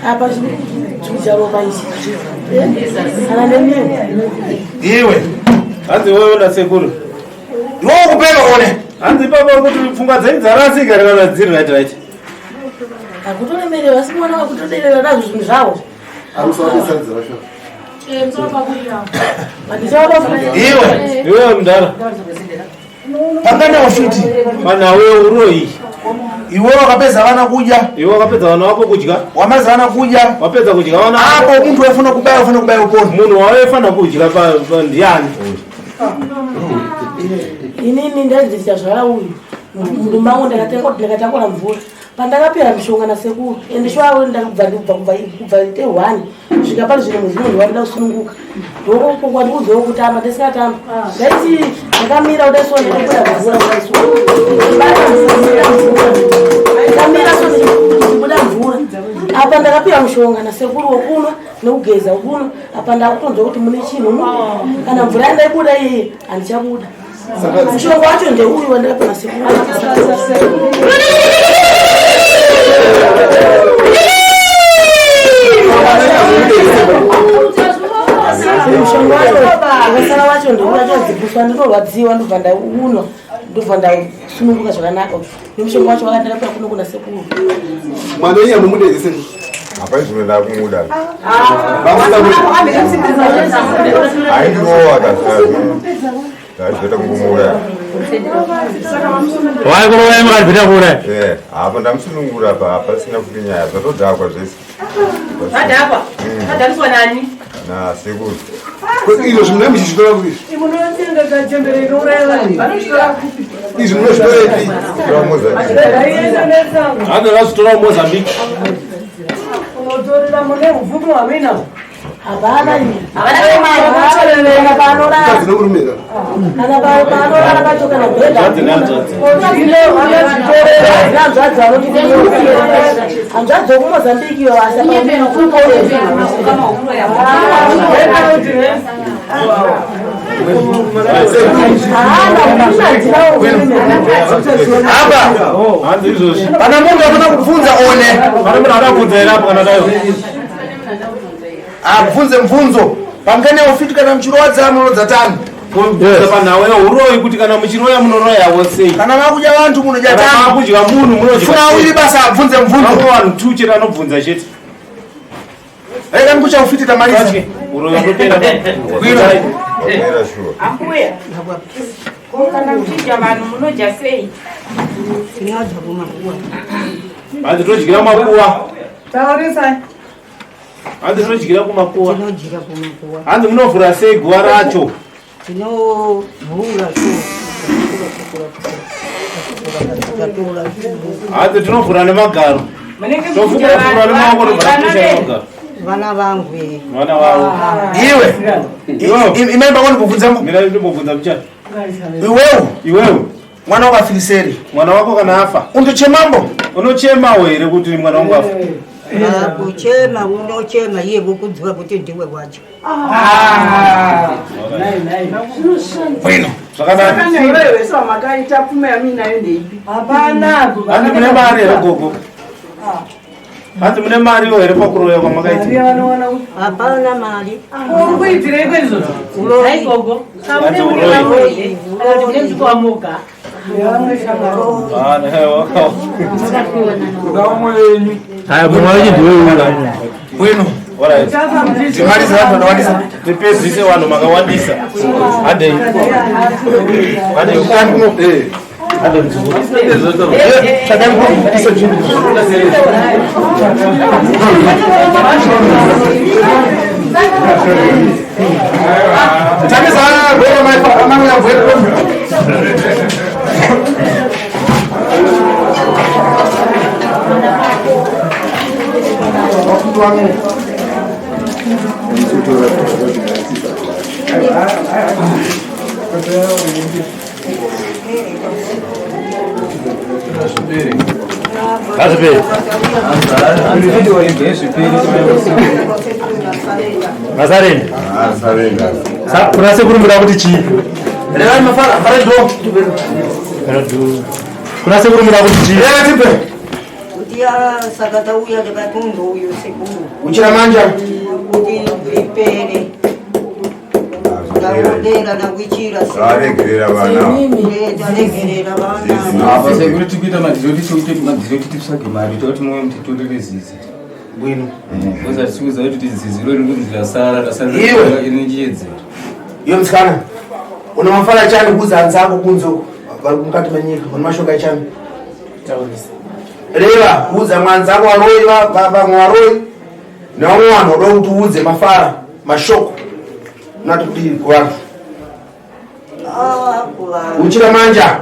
Apa chikucharopa ichi. Kana nemiwo. Iwe. Hanzi wewe nasekuru. Iwe ukupenga one. Hanzi ipapa kuti pfungwa dzenyu dzarasika kana dziri right right. Akutolemerewa asi mwana wakutoderera nazvo zvinhu zvavo. Iwe. Iwe mudhara. Pangana ufuti. Pana wewe uroyi. Iwe wakapedza vana kudya. Iwe wakapedza vana vako kudya. Wamaliza vana kudya. Wapedza kudya vana. Apo muntu waifuna kubaya ufuna kubaya uponi. Munhu wawaifana kudya pa ndiani? Inini ndadzichazvara uyu. Mundu mangu ndakatakura mvura. Pandakapera mishonga nasekuru. Ende shwawo ndakabva kubva kubva te 1 svika pari zvino mwedzi munhu wakuda kusununguka. Ndokwandikuudzawo kutamba ndisingatamba. Ndaiti ndakamira kudai so ndinobuda mvura kudai so. Ndakamira so ndichibuda mvura. Apa ndakapiwa mushonga nasekuru wokunwa nekugeza wokunwa. Apa ndakutonzwa kuti mune chinhu kana mvura yandaibuda iyi handichabuda. Mushonga wacho ndeuyu wandakapiwa nasekuru. Mushonga wacho wakasara wacho ndeuwachodzipuswa ndorwadziwa ndobva ndaunwa ndobva ndasununguka zvakanaka. Nemushonga wacho wakandakapiwa kuno kuna sekuru. Mwana wenyu hamumudedzi sei? Hapana zvino ndakumuda. Aindirowa kazi. Ndazvita kungomuuraya. Wai kuroya makabvita kuuraya? Eh, apa ndamusunungura apa hapasina kuti nyaya zvatodhakwa zvese. Zvadhakwa? Zvadhakiswa nani? Na sekuru. Izvo zvimuna muchizvitora kupi? Munotenga kachembere inouraya vanhu. Vanozvitora kupi? Izvi munozvitorepi? Hanzi vazvitora kuMozambique. Unotorera mune hupfumi hwamuinahwo. Havana kana Dzinokurumira. Kana panorara pacho kana bhedha. Hanzvadzi nehanzvadzi. Hanzvadzi vanoti hanzvadzi wokuMozambique iyo Apa Hanzi izvozvi. Pana munhu afana kubvunza one. Pane munhu akabvunza here apo kana dai? Abvunze mubvunzo. Pangane ufiti kana muchirowadza munorodza tani. Kubvunza panhau yeuroyi kuti kana muchiroya munoroyawo sei? Kana makudya vantu munodya Kana tani. makudya munhu munodya. Funa awiri basa abvunze mubvunzo. Vamwe vanhu tu chete anobvunza chete. Rega ndikucha ufiti tamarisa. Uroyi unopera. Wapera sure. Ambuya. Ko kana muchidya vanhu munodya sei? Tinodya kumakuwa. Hanzi todyira makuwa. Taurisai. Hanzi todyira kumakuwa. Tinodyira kumakuwa. Hanzi munovhura sei guva racho? Tinovhura so. Hanzi tinovhura nemagaro. Munenge Tofukura fukura nemaoko tobva tapusha nemagaro. Vana vangu eh. Vana vavo. Iwe. Imai pako ndikubvunza. Mira ndimbobvunza muchana. Iwewe. Iwewe. Mwana wako afiriseri. Mwana wako kana afa. Undochemambo. Unochemawo here kuti mwana wangu afa? Ah, kuchema unochema iye vokudziwa kuti ndiwe wacho. Bwino. Zvakanaka. Saka wamakaita pfuma yamuinayo ndeipi? Hapana. Hanzi mune mari here gogo? Hanzi mune mariwo here pakuroya kwamakaita? Hapana mari. Uri kuitirei kwaizvozvo? Uroyi. Gogo. Hanzi uroyi. Akati mune mutiko wamoga. Ah, ne, waka. Haya, mumwe wacho ndiwe uyu. Bwino. Alright. Timalize vanhu vakawandisa. Tipedzise vanhu makawandisa. Handei. Handei. Eh. Handei muzukuru. Tsvakai kuno isa chinhu. Tamisa bwera mai mai ya bwera. Ngazvipere. Masarenda. Ah, sarenda. Kuna sekuru muda kuti chii? Revai mafara fara do. Kuna sekuru muda kuti chii? Reva tipe. Kuti ah, saka tauya ndikatundu uyu sekuru. Uchira manja. Kuti zvipere. Ndaondera ndakuichira. Varegerera vana. Eh, Taregerera vana. Apa sekuru tikuita madhizoti tikuite madhizoti titsvage mari toti mumwe mutitorere zizi. Bwino. Koza tikuziva kuti zizi rori kunzi rasara rasara Iwe. rinonjiyedzera. Iwe musikana. Una mafara chani kuudza anzako kunze uko vari mukati menyika. Une mashoka chani. Reva kuudza mwanzako varoi vamwe varoi nevamwe vanhu voda kuti uudze mafara mashoko unati kudii kuvanhu. Ah, kuvanhu. Uchira manja.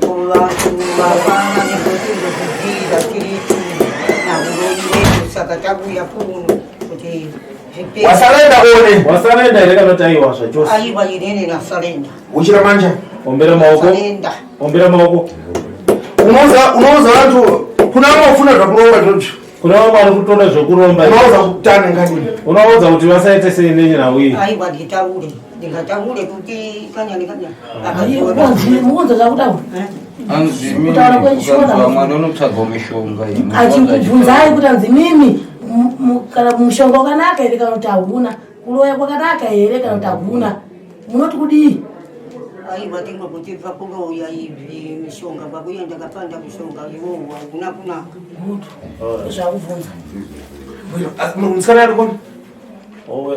Kuvanhu vapana nekuti ndokubvira tiritu nauroi wedu saka takuya kuno kuti zvipere. Wasarenda one. Wasarenda here kana kuti aiwa zvachose? Aiwa inini nasarenda. Uchira manja. Ombera maoko. Sarenda. Ombera maoko. Unouza unouza vantu kuna vamwe vafuna zvakuromba izvozvo. Kuna vamwe vari kutonda zvekuromba. Unouza kutana ngadini. Unoudza kuti vasaite sei nenyaya iyi. Aiwa nditaure. Ndingataure kuti kanyani kanyani. Mukunza zvakutaura. Anzi mimi Kutaura kwechishona. ukanzwa mwana unotsvaga mishonga iyi. Achikubvunzai kuti anzi mimi kana mushonga wakanaka here kana kuti hauna kuroya kwakanaka here kana kuti hakuna munoti kudii? Aiwa tingokuti pakuroya izvi mishonga pakuya ndakapanda mushonga iwowo hauna kunaka. Zvakubvunza. Musikana ari kona.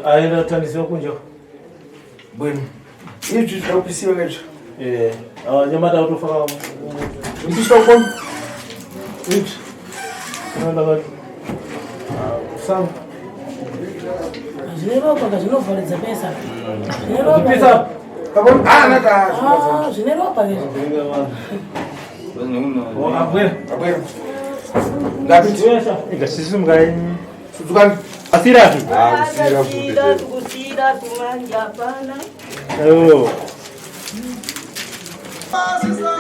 Aenda kutandisiwa kunja. Bwino. Izvi zvakupisiwa kaizvo. Eh, awa nyamata kutofaka Kupiswa kwa izvi. Unoenda kwa sam. Zvine ropa ka zvinovharidza pesa. Zvine Kupisa. ropa. Ah, nata. Ah, zvine ropa izvi. Oh, abwera. Abwera. Ndapiti. Ingasisimukai. Sudzukani. Asirapi. Ah, Kusira kusira kumanja hapana. Oh. Masisa